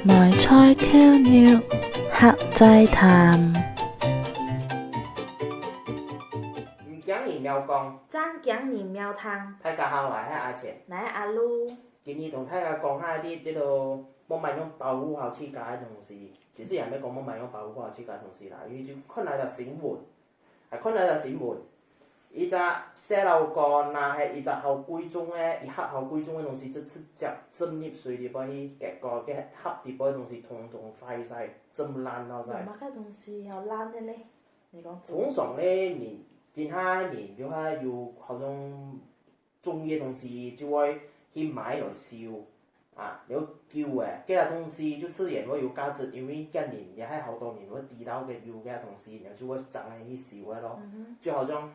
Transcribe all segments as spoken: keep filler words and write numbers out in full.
梅菜扣肉，客仔談。毋驚你毋曉講，正驚你毋曉聽。大家好，𠊎係阿錢。𠊎係阿露。今日同大家講下這，這个無麼樣保護好自家个東西。其實也毋係講無麼樣保護好自家个東西啦，因為就看到一條新聞， 𠊎看到一條新聞，一隻細路哥拿係一隻好貴重个，一盒好貴重个東西，就直接浸入水裡背去，結果該盒裡背个東西通通壞晒，浸爛了晒。有麼个東西會爛个呢？你講真。通常呢，你今下人就係有好像 中意个東西就會去買來收。啊，了久誒，該兜東西就自然會有價值，因為今人也係好多人會知道个有該兜東西，然後就會爭來去收个咯。就好像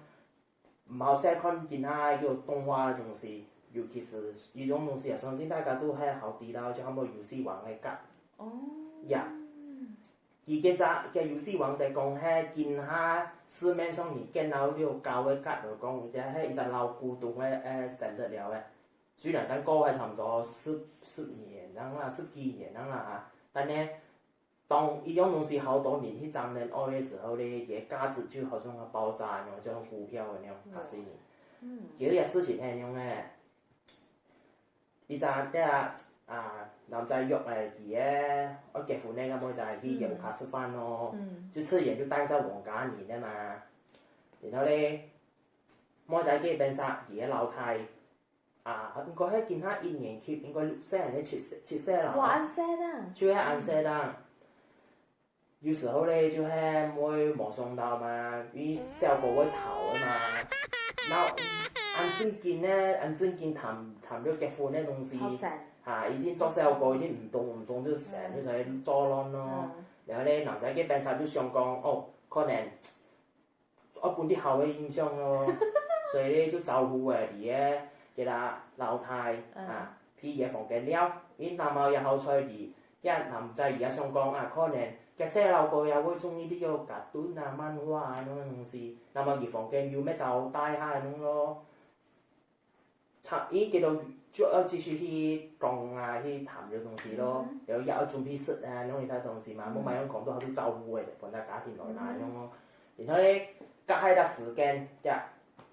毋好細看今下有動畫个東西，尤其是這種東西啊，相信大家都係好知道，就喊做遊戲王个card。哦。呀。 佢該隻，該遊戲王得講係今下市面上你見到个較高个價來講，佢係一隻老古董个，呃，standard了个。雖然正過係差毋多十，十年恁樣啦，十幾年恁樣啦哈，但呢，當一樣東西好多人去爭來愛个時候呢，佢个價值就好像要爆炸恁樣，就像股票恁樣，假使你。嗯。其實這事情係恁樣个。 一隻，這，啊，男仔約，誒，佢个愛結婚个該妹仔去佢屋下食飯咯。嗯。就自然就帶上王家人个嘛。然後呢，妹仔該邊儕，佢个老弟，啊，應該係今下一年級，應該六歲還係七歲，七歲啦。哇，恁細啦。就係恁細啦。 有時候呢，就係會無想到嘛，因為細个會吵个嘛。那恁正經呢，恁正經談，談到結婚个東西，好散。哈，一定做細个，一定毋懂，毋懂就散，嗯。就在那作亂咯。嗯。然後呢，男仔該邊儕就想講，哦，可能 愛分你好个印象咯。所以呢，就招呼誒，佢个，佢个老弟，嗯。啊，去佢个房間尞。因男仔也好彩哩，佢个男仔也想講啊，可能佢細路哥也會中意這个cartoon啊、漫畫啊，該種東西。那麼佢房間有乜招待下該種咯。 差，佢，佢兜就愛繼續去講啊，去談這東西咯，嗯哼。然後也愛準備食啊，弄一下東西嘛，嗯。無麼樣講到係招呼誒，分佢家庭來啦，嗯哼。恁樣咯。然後呢，隔下一段時間，呀，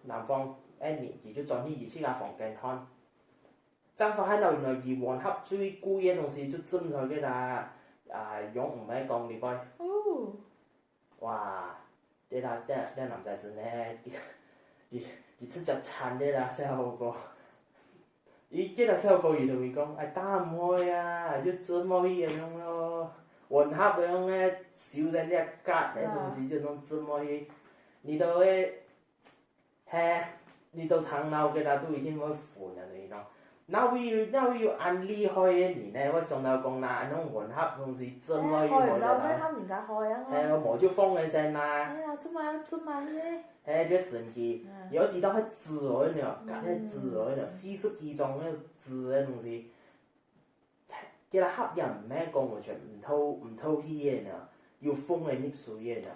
男方，誒，你，你就轉去佢自家房間看。正發現到原來佢碗盒最貴个東西就浸在該啦，啊，用毋係講你背。哦。 哇，這啦，這，這男仔真个，佢，佢，佢直接慘个啦，細路哥。佢，這啦，細路哥佢同佢講，哎，打毋開啊，就浸落去恁樣咯。碗盒恁樣个，收在這角个東西，就恁樣浸落去。你都會 嘿，你都聽到个啦，都一定會煩啊，對咯。哪會有，哪會有恁厲害个人呢？會想到講啦，恁樣碗盒東西浸落去海裡啦。哎，海裡啦，哪喊人家海啊？嘿，無就放个先嘛。哎呀，做麼个要浸啊？嘿。嘿，就神奇。嗯。有知道係紙哦，你知道，嗯。該係紙哦，你知道，四十幾種个紙个東西。 佢个盒也毋係講完全毋透，毋透氣个呢，有風个入水个呢，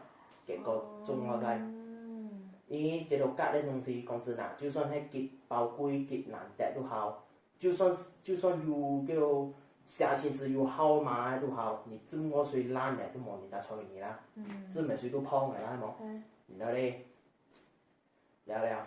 結果中落去。哦。因為這兜角个東西，講真啊，就算係極寶貴、極難得都好，就算，就算有叫寫清楚有號碼个都好，你浸過水爛了，都無人家睬你啦。嗯。浸个水都泡个啦，係無？嗯。然後咧， 了了，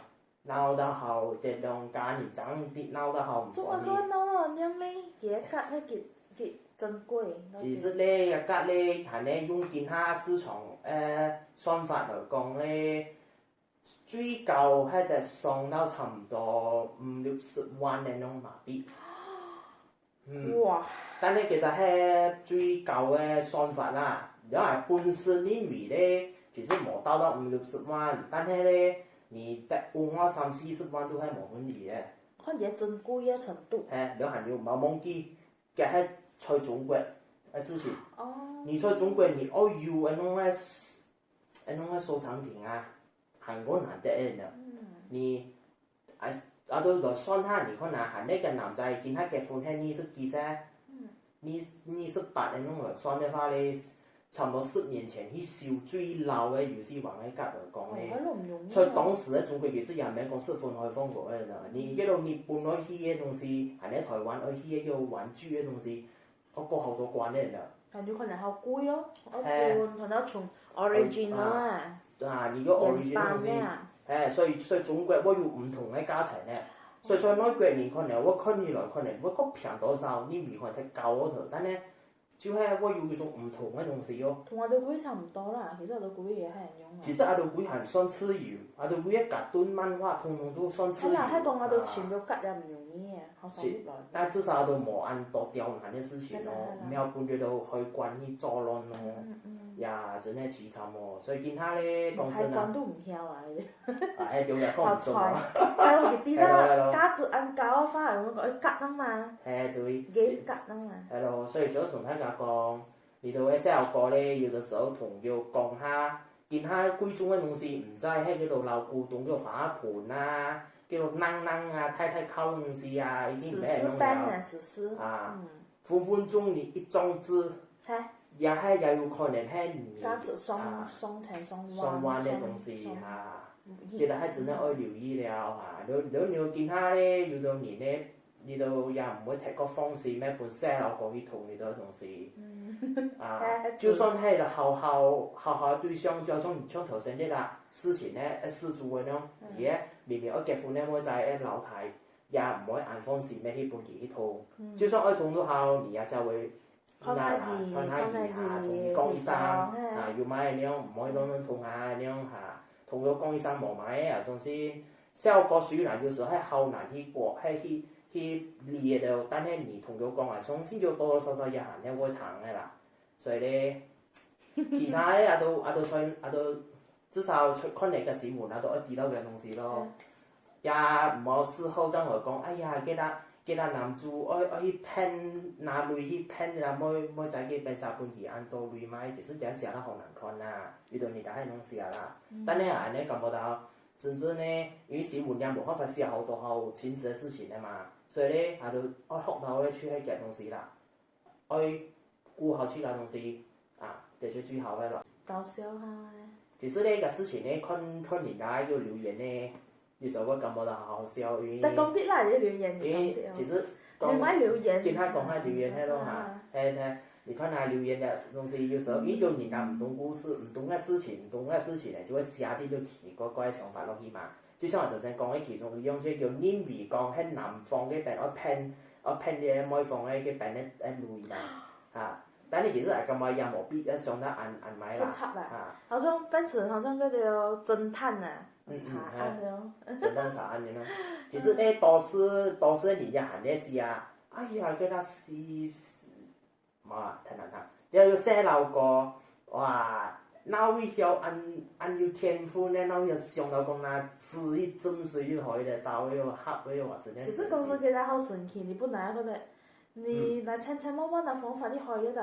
鬧到好，這兩家人爭執鬧到好毋歡喜。做麼个鬧到恁樣呢？佢个角係幾，幾珍貴，到底。其實咧，這角咧，還係用今下市場，呃，算法來講咧，最高還得上到差毋多五六十萬个恁樣馬幣。 嗯。哇。但係其實係最高个算法啦，然後本身認為咧，其實無到到五六十萬，但係咧，你得五萬、三四十萬都係無問題个。看你个珍貴个程度。嘿，然後還有毋好忘記，佢係在中國个事情。哦。你在中國，你愛有恁樣个，恁樣个收藏品啊，還過難得个呢。嗯。你 啊，啊，都來算下，你看啊，還該个男仔今下結婚係二十幾歲，嗯。二，二十八个恁樣來算个話咧，差毋多十年前去收最老个遊戲王个角來講咧，哦，該都毋容易哦。在當時个中國其實也毋係講十分開放个呢，你這種日本愛去个東西，還係台灣愛去个，有玩具个東西，愛過好多關个呢。感覺可能好貴咯，我嘿本可能要從 original 啊，啊，你个 original 東西，原版啊，哎，所以所以中國會有毋同个價錢呢。所以在外國人可能會看起來可能會較平多少，你米可能太高了，但呢，就係會有一種毋同个東西哦。同我兜貴差毋多啦，其實我兜貴也係恁樣啊。其實阿都貴還算自由，阿都貴个cartoon漫畫通通都算自由。係啦，係講我兜啊錢都拮也毋容易啊，好少是入來。但至少都無恁多刁難个事情咯，係啦係啦毋曉分佢兜海關去作亂咯，嗯嗯，呀，真个悽慘哦。所以今下咧，講真啊，海關都毋曉啊，佢哋。啊，哎，留言講好毋中啊彩，，哎，我記得係咯係咯啦，價值恁高个話，我講，哎，拮啊嘛，哎，對，幾拮啊嘛。係咯，所以就同大家講，你兜个細路哥咧，有的時候同佢講下，今下貴重个東西，毋知係佢兜老古董，佢花盆啊，佢兜啷啷啊，太太靠東西啊，已經史毋係恁樣了。詩班啊，史詩。啊嗯，分分鐘你一張紙，係，也係也有可能係你價值上啊上千上萬上萬个上東西上哈。億其實還真个愛留意了哈，你你你今下咧，有兜人咧，你兜也毋會太過放心，愛分細路哥去動你兜東西。嗯，啊哎，就算係好好好好个對象，就像像頭先个啦，事情咧，事主个呢，嗯佢个明明愛結婚个妹仔个老太，也毋會恁放心个去分佢去動。嗯就算愛動都好，你也稍微看下佢看下佢哈，看下佢同佢講一聲佢講嘿啊，有麼个樣，毋好亂亂動啊，恁樣哈，同佢講一聲無麼个啊，相信細路哥雖然有時候還好難去過，還去去理解到，但係你同佢講啊，相信就多多少少也還係會聽个啦。所以咧，其他个啊都啊都算啊都至少出看了个新聞啊，都會知道个東西咯。也毋好事後正來講，哎呀，該個該個男主愛愛去騙，拿鐳去騙啦，妹妹仔个，變成分佢恁多鐳嘛，其實這寫得好難看啦，有兜人家還恁樣寫啦。但係啊，恁樣感覺到真正呢，因為新聞也無辦法寫好多好真實个事情个嘛，所以咧，啊都愛學到个就係這東西啦。 愛顧好自家東西啊，這就最好个了。搞笑下个。其實呢，這事情呢，看看人家有留言呢，有時候會感覺到好好笑，因為但講啲啦，你留言，因為你講啲哦。其實你莫留言。今下講下留言係咯哈啊，係係，你看下留言个東西，有時候因為有人家毋懂故事、毋懂个事情、毋懂个事情呢，就會寫啲奇奇怪怪个想法落去嘛。就像我頭先講个其中一樣，就係有認為講係男方該邊愛騙愛騙个妹方个該邊个个鐳嘛，啊。 但係其實𠊎感覺也無必要想到恁恁埋啦。複雜啦啊，好像變成好像該條偵探啊，嗯嗯查案个哦。偵探查案个咯。其實呢，多數多數人家還在寫啊，哎呀，該個死死，嘛，太難聽。你有細路哥，哇，哪會曉恁恁有天分呢？哪會曉想到講拿紙一針水就可以了，到又合个哇，真的是。其實講真，其實好神奇，你本來覺得你來千千萬萬个方法，你可以个，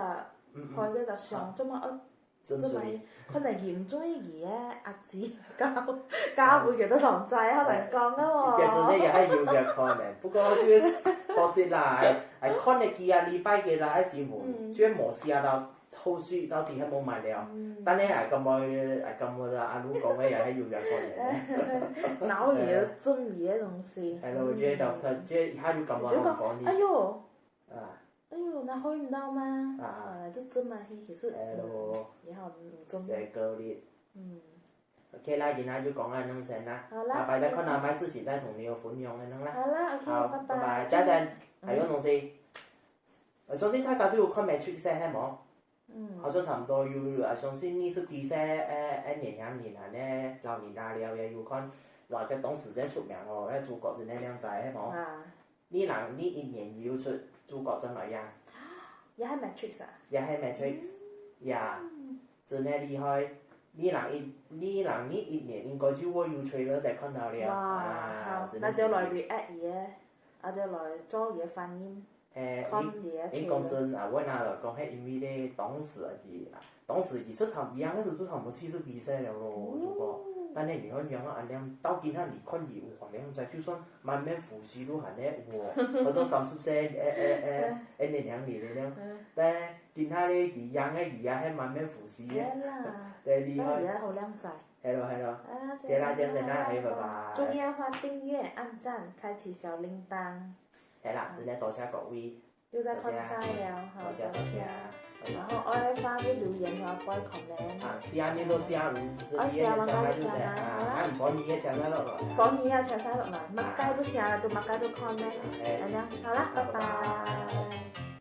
嗯嗯可以个想，做麼个針水。可能佢毋中意佢个阿姊教教會佢个同在，好難講个佢真的哦。也係有个可能，不過就係可惜啦，哎，哎看了幾啊禮拜个啦，哎新聞，嗯就係無寫到後續到底係無麼了。嗯但係哎感覺哎感覺阿魯講个也係有个可能。腦裡个正義个東西。係咯，這到這這一下就感覺好funny哎喲，啊，哎喲，那會毋到嗎？啊啊，就這麼黑，其實係咯，也好，嗯，中這个哩。嗯， OK啦，今天就講到恁樣先啦，好啦下擺再看到麼个事情再同你有分享恁樣啦。好啦，OK，好，拜拜拜。再見，還有東西，我相信大家都有看 Matrix 係無？嗯，好像差不多有，啊，相信二十幾歲，誒，誒，年輕人啊，呢，老人家了也有看，哇，該當時真出名哦，該主角真的靚仔，係無？啊，二零二一年有出主角轉來呀，也係 Matrix 啊，也係 Matrix，呀，真的厲害。二零一二零二一年應該就會有 trailer 得看到了，哇，啊，好，真的那就來 react 佢个，啊就來做佢个反應，誒，看佢个你你講 trailer。真啊，我拿來講，係因為咧，當時啊，佢，當時佢出場，佢應該係都差不多四十幾歲了咯，主角。但係你看，你看阿亮，到今下你看佢有好靚仔，就算滿面鬍鬚都還係有哦，好像三十歲，誒誒誒，誒年輕人了。嗯，但今下咧，佢樣个佢也係滿面鬍鬚个，係啦，對，厲害。那佢也好靚仔。係咯係咯，啊，對啦，這樣子啦，啦，哎，拜拜。中意个話訂閱、按讚、開啟小鈴鐺。係啦，真的多謝各位。又再看晒了哈，多謝多謝。多謝然後愛个話就留言，然後不愛 comment。啊，寫你都寫，毋係啊，寫完你也寫來就寫來啊，好啦啊，毋歡喜也寫來咯，歡喜啊，寫晒落來，麼个都寫了，都麼个都 comment。哎恁樣，好啦，拜拜拜拜。